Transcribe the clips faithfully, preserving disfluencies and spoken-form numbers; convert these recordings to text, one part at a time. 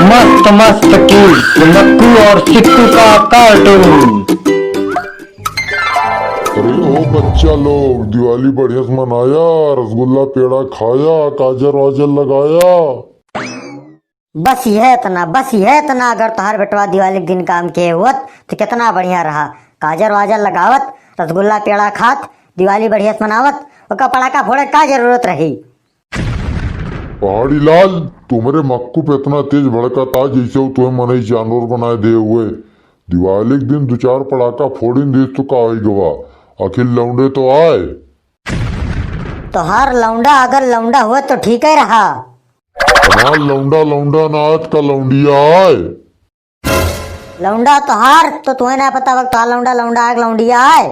मस्त मस्त की मक्कू और सिक्कू का कार्टून। अरे ओ बच्चा लोग, दिवाली बढ़िया से मनाया, रसगुल्ला पेड़ा खाया, काजर वाजर लगाया। बस यह इतना, बस यह इतना, अगर तोहार बेटवा दिवाली के दिन काम के होत तो कितना बढ़िया रहा। काजर वाजर लगावत, रसगुल्ला पेड़ा खात, दिवाली बढ़िया से मनावत, ओका पटाखा फोड़े का जरूरत रही? पहाड़ी लाल, तू हमरे मक्कू पे इतना तेज भड़कत आ, जैसे वो तुम्हें मनई जानवर बनाए दे हुए। दिवाली के दिन दो चार पटाखा फोड़िन दीस तो का होई गवा, आखिर लौंडे तो आए। तोहार लौंडा अगर लौंडा हुआ तो ठीक है रहा। हमार लौंडा लौंडा ना आज का लौंडिया आए। लौंडा तोहार तो तुम्हें ना पता, वक्त तोहार लौंडा लौंडा आए, लौंडिया आए।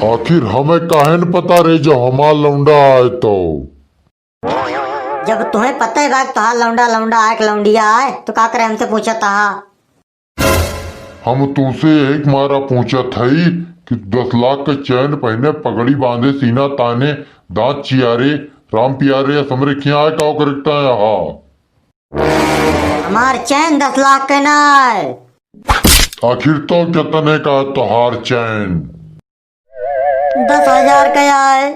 आखिर हमें काहे न पता रे, जब हमार लौंडा आए तो? जब तुम्हें पता है बात तोहार लौंडा लौंडा आए, लौंडिया आए, तो का करे हमसे पूछत हा? हम तुमसे एक मारा पूछत हई कि दस लाख के चैन पहने, पगड़ी बांधे, सीना ताने, दांत चियारे, राम पियारे, या समरे खिया आए का करता है हा? हमार चैन दस लाख के ना है। आखिर तो कितने का तोहार चैन? दस हजार का आए।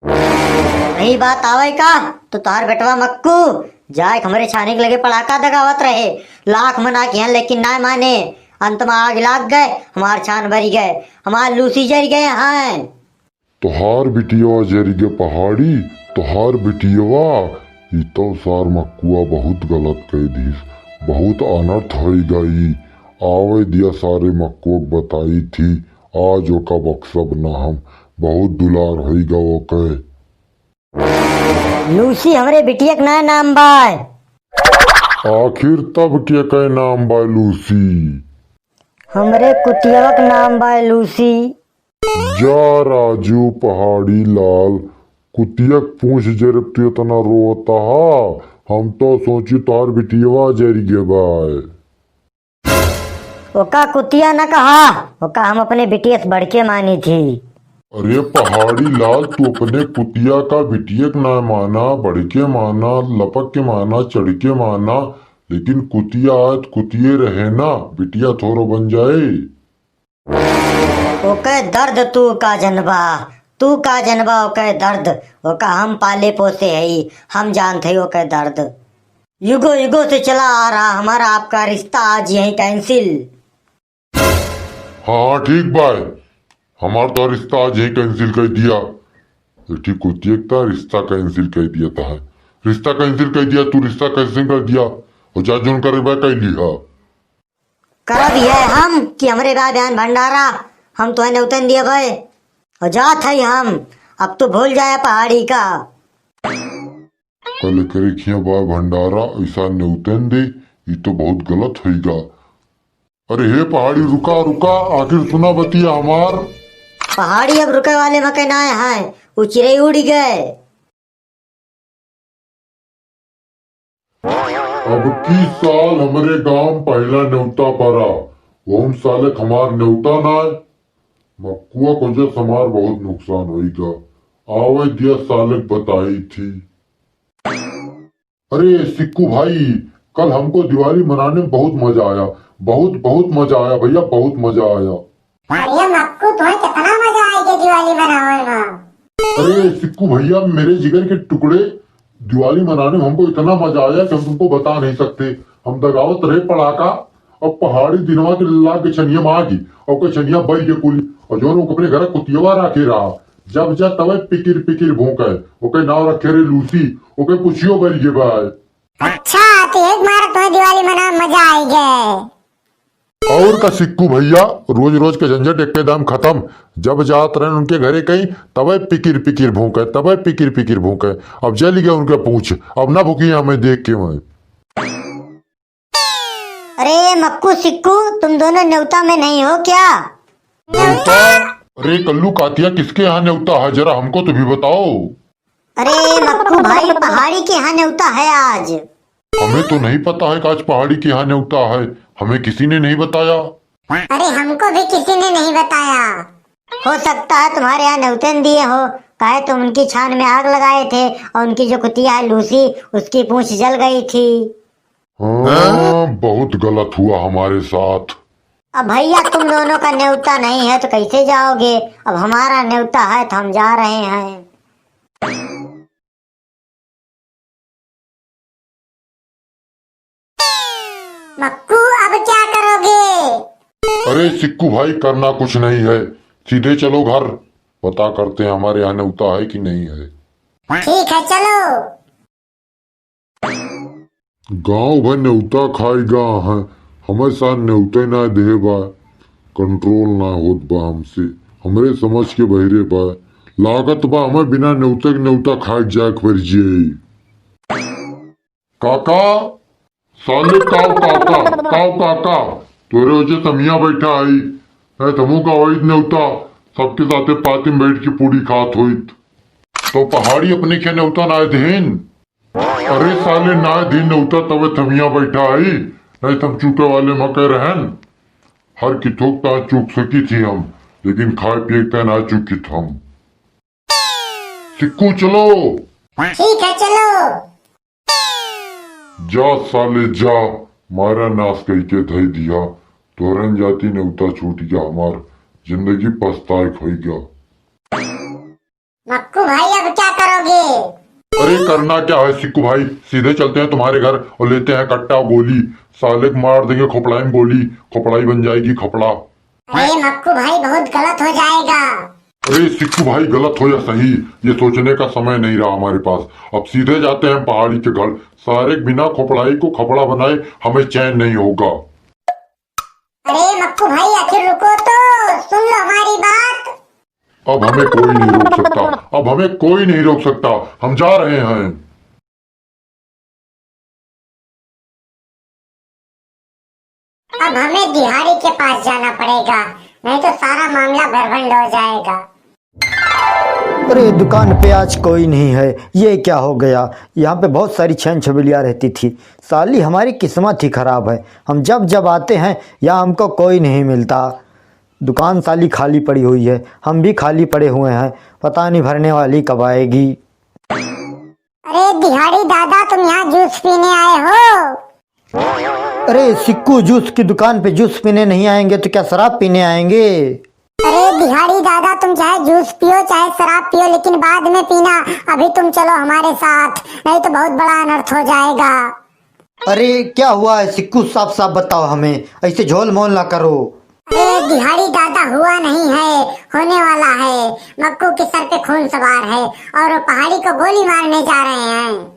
रही बात आवे का, तो तोहार बेटवा मक्कू जाए हमरे छानी के लगे पटाखा दगावत रहे, लाख मना किया लेकिन ना माने। अंत में आग लाग गए, हमार छान बरी गए, हमार लूसी जर गए हैं। तोहार बिटियवा जर गए पहाड़ी, तोहार बिटियवा। ई तो सार मक्कुआ बहुत गलत कह दीस, बहुत अनर्थ होई गई। आवे दिया सारे मक्कुआ के बताई थी, आज ओका बक्सब ना हम, बहुत दुलार होई गा ओके। लूसी हमरे बिटिया के ना नाम बाय। आखिर तब के कहे नाम बाय लूसी? हमरे कुतियवा के नाम बाय लूसी। जा राजू पहाड़ी लाल, कुतिया के पूंछ जरब तू इतना रोता हा, हम तो सोची तोहार बिटियवा जर गे बाय। ओका कुतिया न कहा, ओका हम अपने बिटिया से बढ़ के मानी थी। अरे पहाड़ी लाल, तू अपने कुतिया का बिटिया के ना माना, बढ़ के माना, लपक के माना, चढ़ के माना, लेकिन कुतिया आए तो कुतिये रहे ना, बिटिया थोड़ो बन जाए। ओके दर्द तू का जनबा, तू का जनबा ओके दर्द, ओका हम पाले पोसे हई, हम जानत हई ओके दर्द। युगों युगों से चला आ रहा हमारा आपका रिश्ता, आज यहीं cancel। हाँ, हाँ, ठीक बाय, हमार तो रिश्ता आज यहीं cancel कर दिया। ये ठीक होती है, एक तो रिश्ता cancel कर दिया था, रिश्ता cancel कर दिया, तू रिश्ता cancel कर दिया, और जा जोन करे बा कर लिहा। करब यह हम कि हमरे बा बयान भंडारा, हम तोहे नेवतन दिए भय। और जात हई हम, अब तू भूल जाए पहाड़ी का। कल करे खिया बा भंडारा, ऐसा नेवतन दे, ई तो बहुत गलत होइगा। अरे हे पहाड़ी, रुका, रुका, आखिर सुना बतिया हमार। पहाड़ी अब रुके वाले मके ना है, उ चिरई उड़ गए। अब की साल हमरे गांव पहला नेवता पड़ा, वहुन साले क हमार नेवता ना आए। मक्कुआ को जस हमार बहुत नुकसान होइगा। आवे दिया साले क बताई थी। अरे सिक्कू भाई, कल हमको दिवाली मनाने में बहुत मजा आया, बहुत, बहुत मजा आया भैया, बहुत मजा आया। अरे मक्कू, तुम्हें कितना मजा आएगा दिवाली मनावे में? अरे सिक्कू भैया, मेरे जिगर के टुकड़े, दिवाली मनाने में हमको इतना मजा आया कि हम तुमको बता नहीं सकते। हम दगावत रहे पड़ाका, और पहाड़ी दिनवा के लाग के छनिया में आगी, और के छनिया बई के कुली, और जोन वो अपने घर कुतियवा राखे रहा, जब जा तबे पिकिर पिकिर भूंके, ओके नाव रखे रे लूसी, ओके पूछियो बई के बाय। अच्छा, तो एक मार तुम्हें दिवाली मना मजा आएगा। और का सिक्कू भैया, रोज रोज के झंझट एक दाम खत्म। जब जात रहन उनके घरे कहीं, तबे पिकिर पिकिर भूंके, तबे पिकिर पिकिर भूंके। अब जल गया उनके पूछ, अब ना भूकी हमें देख के मैं। अरे मक्कू सिक्कू, तुम दोनों न्योता में नहीं हो क्या? न्योता? अरे कल्लू कातिया, किसके यहाँ न्योता है, जरा हमको तो भी बताओ। अरे मक्कू भाई, पहाड़ी के यहाँ न्योता है आज। हमें तो नहीं पता है कि आज पहाड़ी के यहाँ न्योता है, हमें किसी ने नहीं बताया। अरे हमको भी किसी ने नहीं बताया। हो सकता है तुम्हारे यहाँ न्योते न दिए हो, काहे तुम उनकी छान में आग लगाए थे और उनकी जो कुतिया है लूसी, उसकी पूंछ जल गई थी। हाँ, बहुत गलत हुआ हमारे साथ। अब भैया, तुम दोनों का न्योता नहीं है तो कैसे जाओगे? अब हमारा न्योता है तो हम जा रहे हैं। मक्कू, अब क्या करोगे? अरे सिक्कू भाई, करना कुछ नहीं है, सीधे चलो घर, पता करते हैं हमारे यहाँ न्योता है कि नहीं है। ठीक है, चलो। गाँव भर न्योता खाए गा है, हमें साथ न्योते ना दे बा, control ना होत बा हमसे, हमरे समझ के बहिरे बा। लागत बा हमें बिना न्योते के न्योता खाए के जाए के पड़ जाई। काका, साले काव काका, काव काका, तोरे वजह से हम हियाँ बैठा हई, नहीं तो हमहू का होइत न्योता, सबके साथे पाती में बैठ के पूड़ी खात होइत। तो पहाड़ी अपने के न्योता ना देन। अरे साले, ना दिन उतर तबे थमिया बैठा आई, नहीं तो हम चूके वाले मके रहन। हर किथोक ता चूक सकी थी हम, लेकिन खाए पिए का ना चूकी थम। सिक्कू चलो। ठीक है, चलो। जा साले जा, मारा नाश कई के धई दिया, तोरन जाति नेवता छूट गया हमार, जिंदगी पछताए खोई गया। मक्कू भाई, अब क्या करोगे? अरे, करना क्या है सिक्कू भाई, सीधे चलते हैं तुम्हारे घर और लेते हैं कट्टा गोली। साले को मार देंगे खोपड़ाई में गोली, खोपड़ाई बन जाएगी खपड़ा। अरे मक्कू भाई, बहुत गलत हो जाएगा। अरे सिक्कू भाई, गलत हो या सही, ये सोचने का समय नहीं रहा हमारे पास। अब सीधे जाते हैं पहाड़ी के घर। सारे बिना खोपड़ाई को खपड़ा बनाए हमें चैन नहीं होगा। अरे मक्कू भाई, आखिर रुको तो, सुन लो हमारी बात। अब हमें कोई नहीं रोक सकता, अब हमें कोई नहीं रोक सकता, हम जा रहे हैं। अब हमें दिहाड़ी के पास जाना पड़ेगा, नहीं तो सारा मामला भरभंड हो जाएगा। अरे, दुकान पे आज कोई नहीं है, ये क्या हो गया? यहाँ पे बहुत सारी छेन छबेलियाँ रहती थी। साली, हमारी किस्मत ही खराब है, हम जब जब आते हैं, यहाँ हमको कोई नहीं मिलता। दुकान साली खाली पड़ी हुई है, हम भी खाली पड़े हुए हैं, पता नहीं भरने वाली कब आएगी। अरे दिहाड़ी दादा, तुम यहाँ जूस पीने आए हो? अरे सिक्कू, जूस की दुकान पे जूस पीने नहीं आएंगे तो क्या शराब पीने आएंगे? अरे दिहाड़ी दादा, तुम चाहे जूस पियो चाहे शराब पियो, लेकिन बाद में पीना। अभी तुम चलो हमारे साथ, नहीं तो बहुत बड़ा अनर्थ हो जाएगा। अरे क्या हुआ है सिक्कू, साफ साफ बताओ हमें, ऐसे झोल मोल ना करो। अरे दिहाड़ी दादा, हुआ नहीं है, होने वाला है। मक्कू के सर पे खून सवार है और वो पहाड़ी को गोली मारने जा रहे हैं।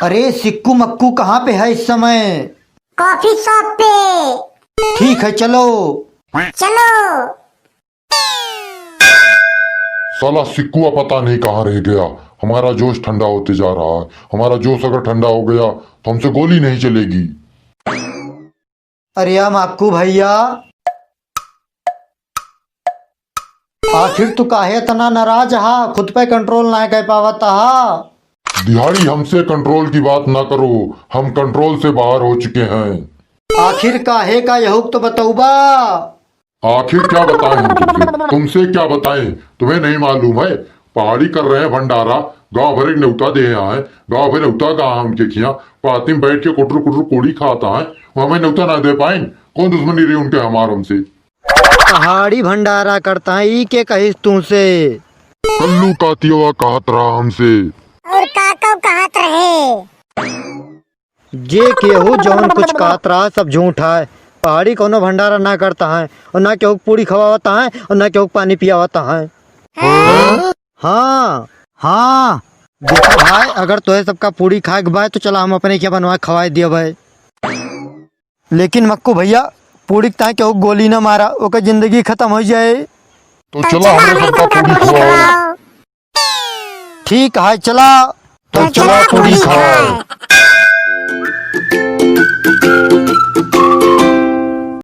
अरे सिक्कू मक्कू कहाँ पे है इस समय? कॉफी शॉप पे। ठीक है, चलो। चलो। साला सिक्कुआ पता नहीं कहाँ रह गया। हमारा जोश ठंडा होते जा रहा है। हमारा जोश अगर ठंडा हो गया तो हमसे गोली नहीं चलेगी। अरे या मक्कू भैया, आखिर तू काहे इतना नाराज हा? खुद पे कंट्रोल ना कर पावत हा। दिहाड़ी, हमसे कंट्रोल की बात ना करो, हम कंट्रोल से बाहर हो चुके हैं। आखिर काहे का यहुक तो बतौबा? आखिर क्या बताएं हम तुमसे, तुमसे क्या बताएं, तुम्हें नहीं मालूम है? पहाड़ी कर रहे हैं भंडारा, गांव भर एक नेवता दे आए, गांव भर नेवता का उनके खिया, पाती में बैठ के कुटुर कुटुर कोड़ी खाता है, वो हमें नेवता ना दे पाए। कौन दुश्मनी रही उनके हमार हमसे? पहाड़ी भंडारा करता है, ई के कहिस तुमसे? कल्लू कातियवा कहत रहा हमसे। और का का कहत रहे? जे केहू जौन कुछ कहत रहा, सब झूठ है। पहाड़ी कौनो भंडारा ना करता है, और ना केहू पूड़ी खवावता है, और ना केहू पानी पियावता है। हाँ? हाँ, हाँ। देखा भाई, अगर तोहे सबका पूड़ी खाए के बा, तो चला हम अपने क्या बनवा खवाए दिया भाई। लेकिन मक्कू भैया, पूड़ी के ताए केहू गोली ना मारा, ओकर जिंदगी खत्म हो जाए। तो चला हमरे सबका पूड़ी खवाओ। ठीक है, चला। तो चला पूड़ी खाए।